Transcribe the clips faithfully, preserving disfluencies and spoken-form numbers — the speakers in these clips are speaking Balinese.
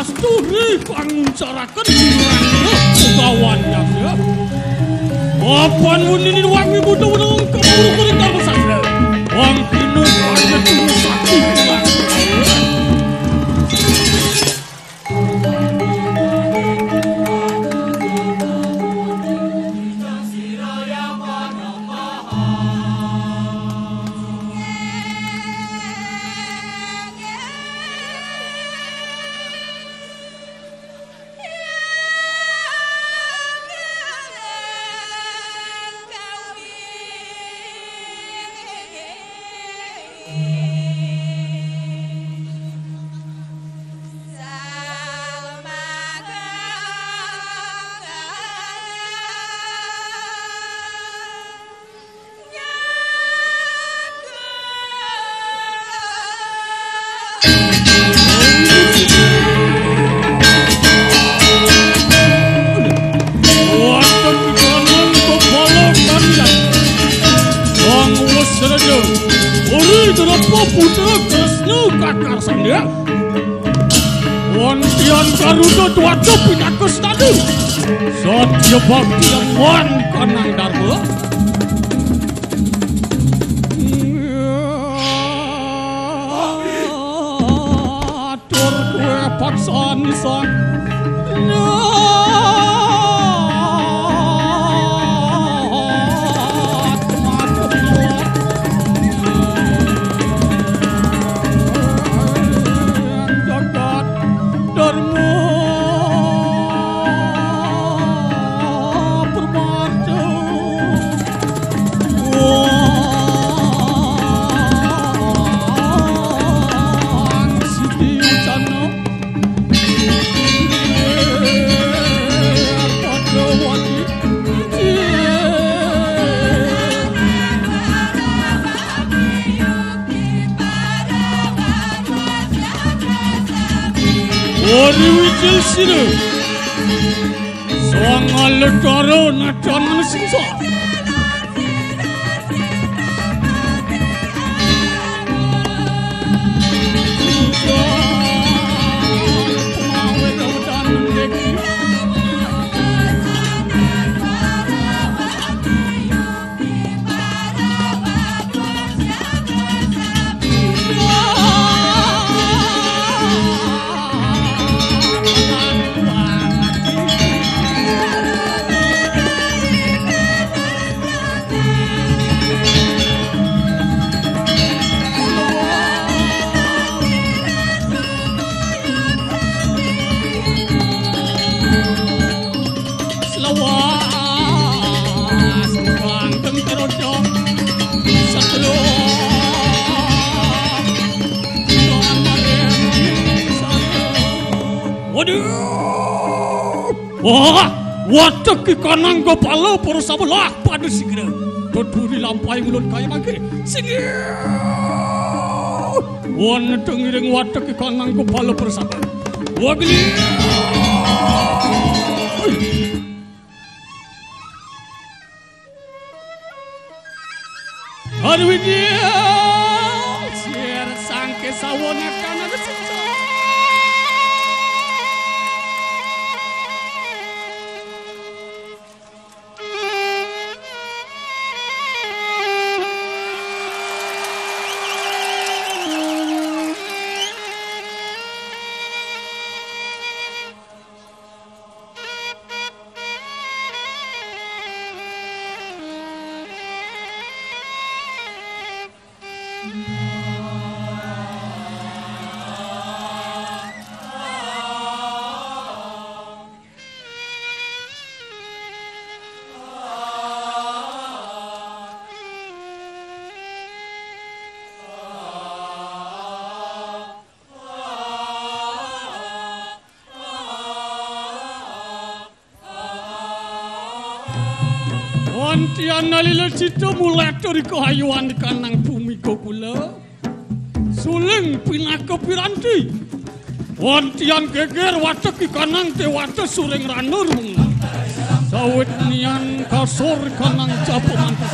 Turi panguncaraken kirang Begawan Yasa. Apan weninin wangi muda weneng kemuru kuring Dharma Sastra. Wang kinu kaya tunggu sakti kirang. Ori Drapa Putra Kresna Kakar Sandya. Wontian Garuda Dwaja pinakus tadi. Satya bakti yang wan kanang Dharma. Atur kowe paksan isan. Jagat Dharma Permata. Wang Siti Ucana. Padawati. Ori Wijil Sira. Sang Aletara Nadan Singsa. Selawas, Kang Tentara Cok. Satrio. Waduh. Wah, watek Ki Kanang Gopala para sabelah pada sigra. Doduri lampahing ulun kaya mangke. Singgih. Wan tengiring watek Ki Kanang Gopala para sabelah. Wah, geli. Arwidya sir sangke sawonakan ada sukses. Wantian nalila cita mulata ri kahayuan kanang bumi gogula. Suling pinaka piranti. Wantian geger watek ikanang dewata suring ranur. Sawit nian kasur kanang japa mantes.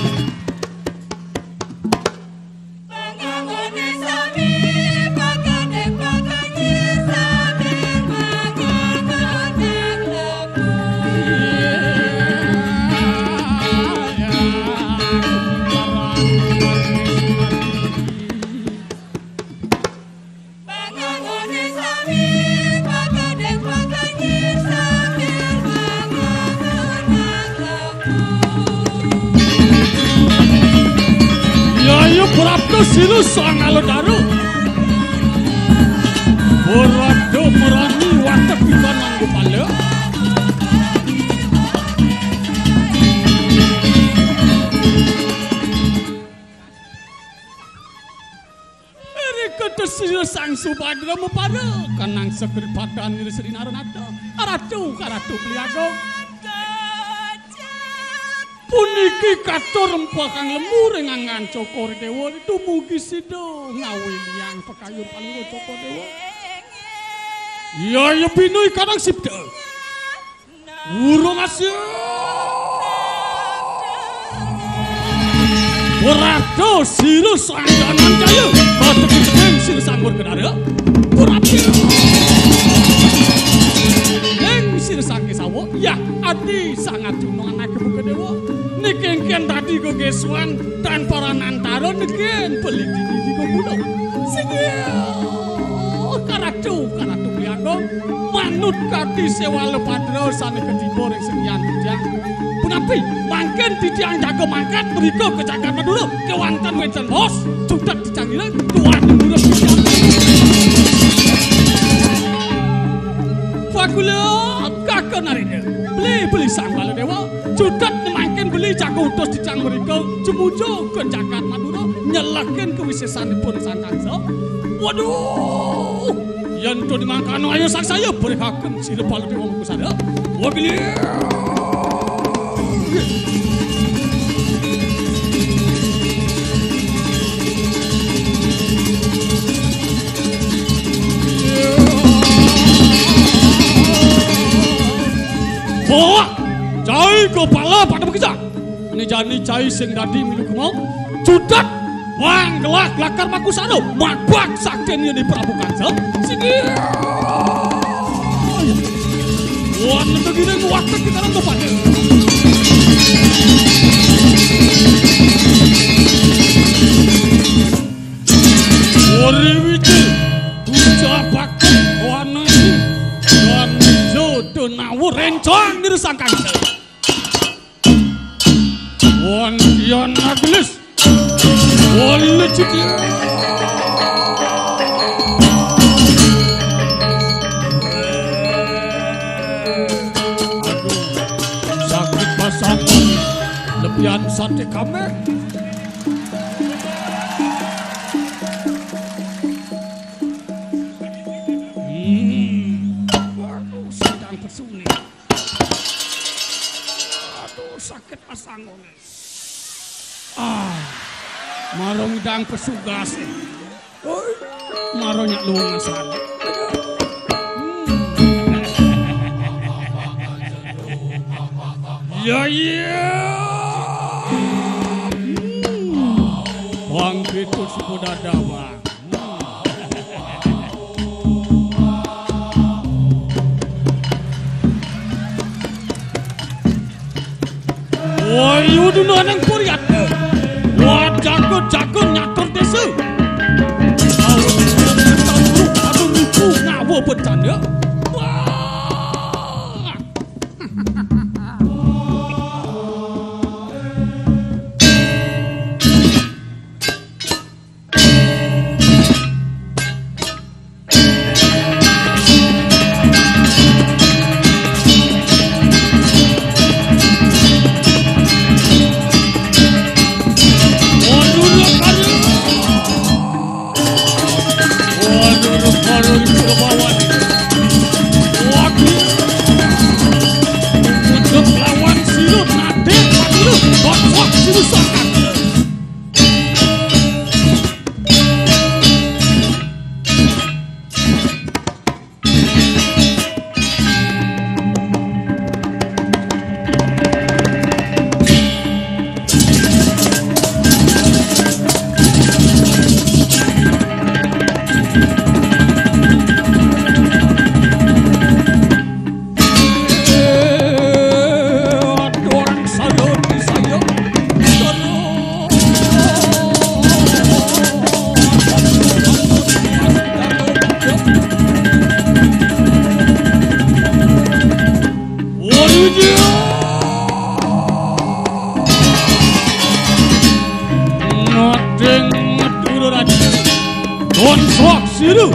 Ya, ya, prapta sila sang aladaru. Ora do merani watek ikan nang kepala. Rikete sira sang Subadra mupara kanang sekripadan nira Sri Naranata. Aratu, karatu, Beli Agung. Puniki katur empuh kang lemu ring anggan Cokor Dewa, dumugi sida ngawinang pakayun palungguh Cokor Dewa. Ya, ya, pinuy kadang sipta. Urung asia. Prapta sira sangganan jaya. Katepiting sira sanggur kedara. Prapta. Ning sira sangke sawa. Ya, adi sangat dunung anake buka dewa. Niki engken dadi gegesuan tan paranantara niki beli dini di gula. Sing karatu, karatu Priagung, manut kati sewala padra sane ketiba ring senian titiang. Punapi, mangkin titiang jaga mangkat mrika ka jagat Madura, kewanten wenten bos, cutet titiang ira, tuan urip titiang. Pakula, kaka narina, beli, beli sang bala dewa, cutet mangkin beli jaga utus titiang mrika, jumujuk ka jagat Madura, nyelekin kawisesanipun sang kangsa. Waduh! Yen to dimangkano ayo saksaya, berihaken sira pala dewa mangkusada. Wagili. Wah! Cai kepala pada bekeja. Ene jani cai sing dadi milu kemau. Cutet. Wang gelak lakar makusano. Magbak sakti yen di Prabu Kansa. Sini. Wan negine nguwaktek di kanan depan. Ori wiji. Ucapaken wana ini. Dan jodo nawu rencang diri sang Kansa. Wong Dian Aglis. Wong Lecik. Aduh, sakit pasang. Lebihan sate kame. Hmm. Aduh, sedang pesuni. Aduh, sakit pasangone. Ah, marang idang pesugas. Oi, marang nyak luwung asal. Ya, ya. Hmm. Bang Pitu suku dada, Bang. Woi, uduh nang puriat. Wah, jago-jago nyatur desa. Aduh, nipu ngawa becan ya. Wah. Nodeng Madura Raja. Konsok siru,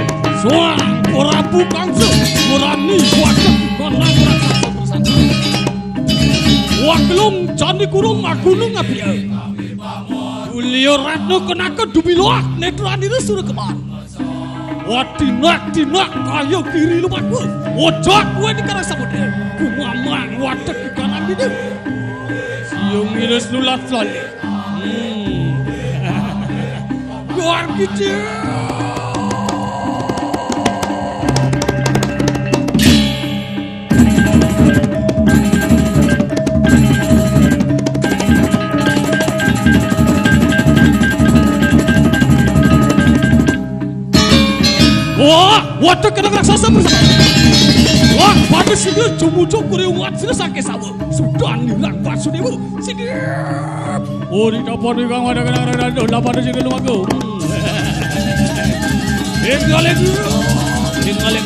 suang Prabu Kangsu, murani kuasa, konang raksasa bersatu. Wagelung Candi Kurung, Magunung Api. Ulio Ratno Kenaka, dumiloak, netra nira sura kemar. Watinak-tinak, kaya kiri lumaku. Wajak gue di karang samudra. Kumamang, watek di karang dini. Ngiris lulat lali. Hmm. Luar biasa. Wah, waduh, kena raksasa bersama. Wah, pada sini jumujuk kuriungan sini sakit sawa. Sudah nirang Basudewa. Sini. Oh, di dapur di kamar ada kena ada ada dapat di sini lu aku. Tinggalin dulu. Tinggalin.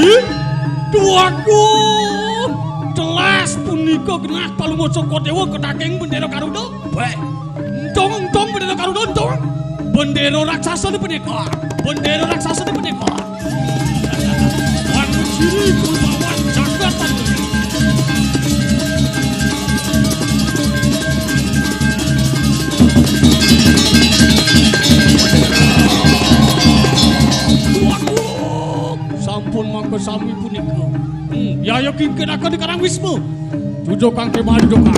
Ih, duaku. Telas punika genah palumoco Kodewa kedaking bendera Garuda. Baik. Entong, entong, bendera Garuda, entong. Bendera raksasa ni punika. Bendera raksasa ni punika. Wan ciri pulpawan jagat tadi. Waduh, sampun mangka sami punika. Hmm, yaya kingkinaken di Karang Wisma. Jujukang kemah jujukang.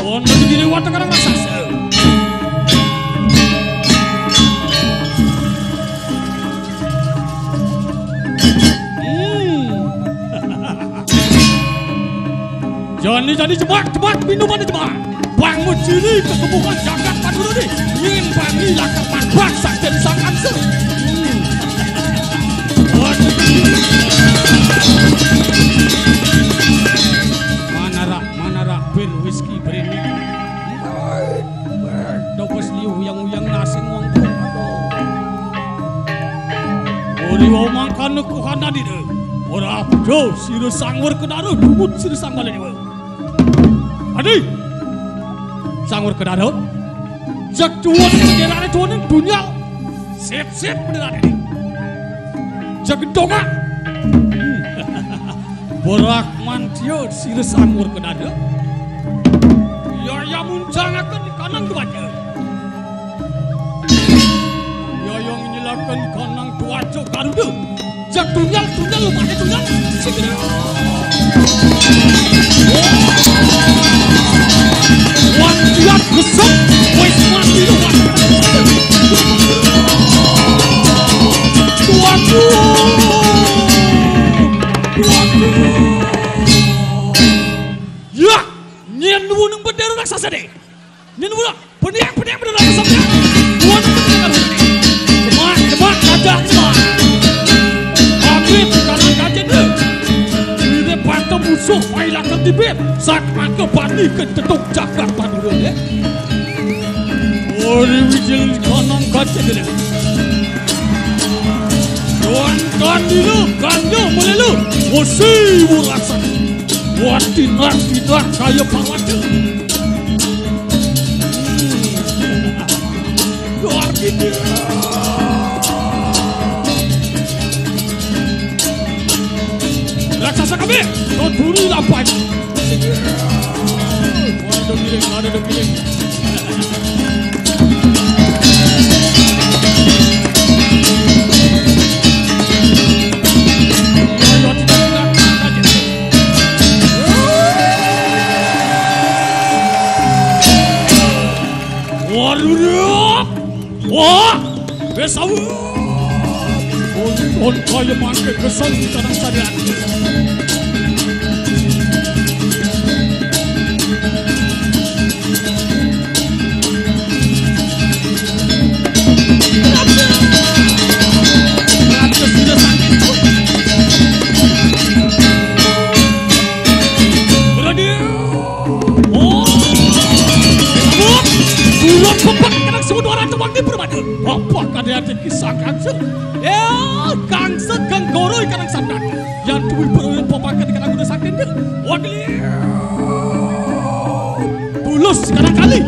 Wonten diri wonten Karang raksasa. Hmm. Jani, jani, jebak, jebak, minuman jebak. Bangun diri kesemuhan jagat Madura ni. Yen bani lakar manbak sakten sang angsa. Hmm. Waduh. Manarak, manarak, bir, whisky, brandy. Dobes liu uyang-uyang nasing wong tuwa. Uri wau mangkana kuhana dina. Ora abdo sira sangwur kenara dumut sira sangwala dewa. Adi. Sangwur kenara. Jeg duwun penjerane duwuning dunya. Sip-sip benerane. Jeg dongak. Berak mantia sira sangwur kenara. Yaya muncangaken kanang dwaja. Yaya nginyelaken kanang dwaja Garuda. Jak tunggal, tunggal, lumane tunggal. Sing kena. Wan kiat gesek, wis mati lu, wan. Waduh. Waduh. Ya, nyen nuwun bendera raksasa deh. Nyen wula, beniak, beniak, beniak, beniak. Buat beniak, beniak. Cemak, cemak, gajah, cemak. Pamit, kanan gajah, deh. Dene patung musuh, pailakan tibit. Sak mangke bani ketetuk jagat Madura, ya. Ori wijil kanang gajah, deh. Tuan, tuan, dulu, ganjo, melelu. Wesi, wurasan. Wati, nati, nat, kaya pawati. Luar biasa. Raksasa kami, kau duri lapan. Waduh, giling, waduh, giling. Waduh. Wah, wis sawu. Pun, pun kaya mangke kesel di tanah sadar. Raden. Oh. Turun bebek kena semut orang tuang di permata. Apa kada ada kisah kangsa? Ya, kangsa geng goro ikan yang sandan. Yang tuwi perlu papakan ikan aku dah sakit deh. Waduh. Tulus kadang kali.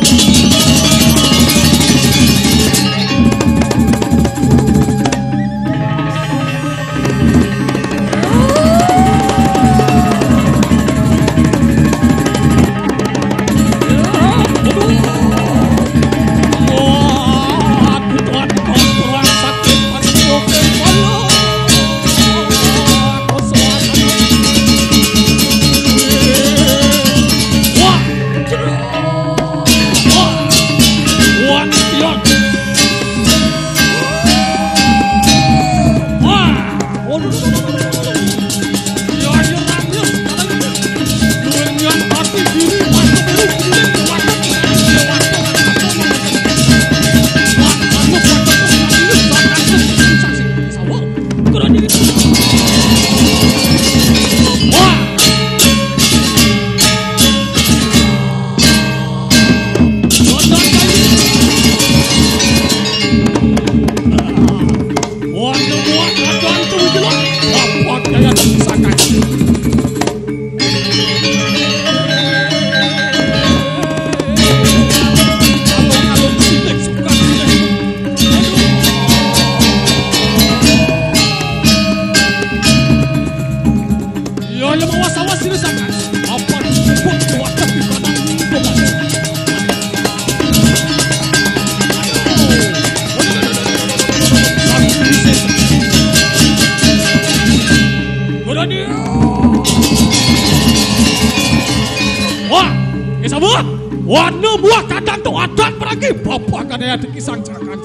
Wana buah kadang tu adat peragi bapa kadaya deki sang cakang.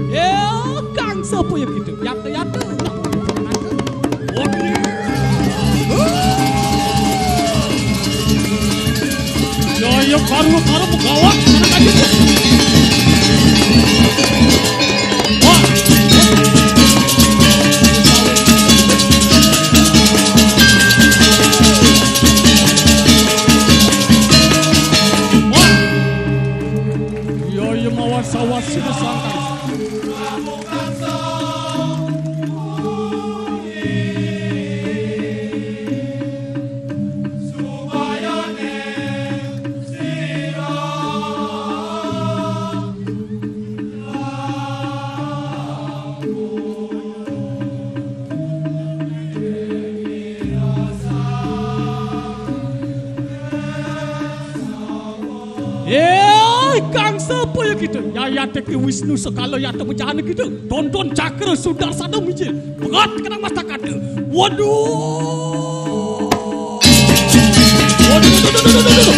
Ya, kang sapa ya gitu? Yata-yata. Ya, ya, karu-karu pegawat. Wah. Wah. Iya, iya, mawas-awas sida sangkan. Eh, kang sapa ya kita? Yayate ki Wisnu sekala yata bejana kita. Tonton cakra sudarsana mijil. Berat kenang mastaka tu. Waduh. Waduh, waduh, waduh, waduh, waduh.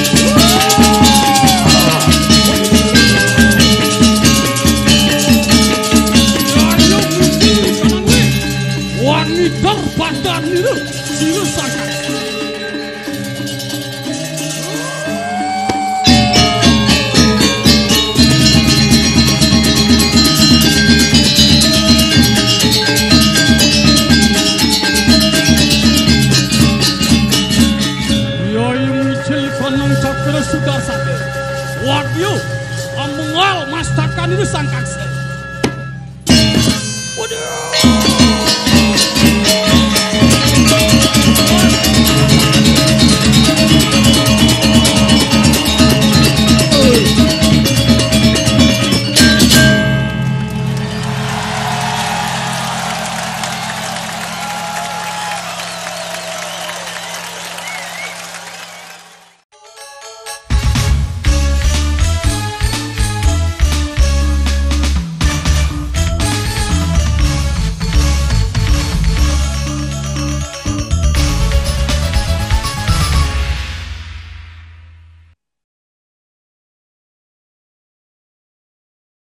Ayo, mesti kanan, weh. Wani terbadan itu. Sila sangkan. Yai mijil panang cakra sudarsana. Wagyu, amungal mastakan itu sangkan se. Waduh.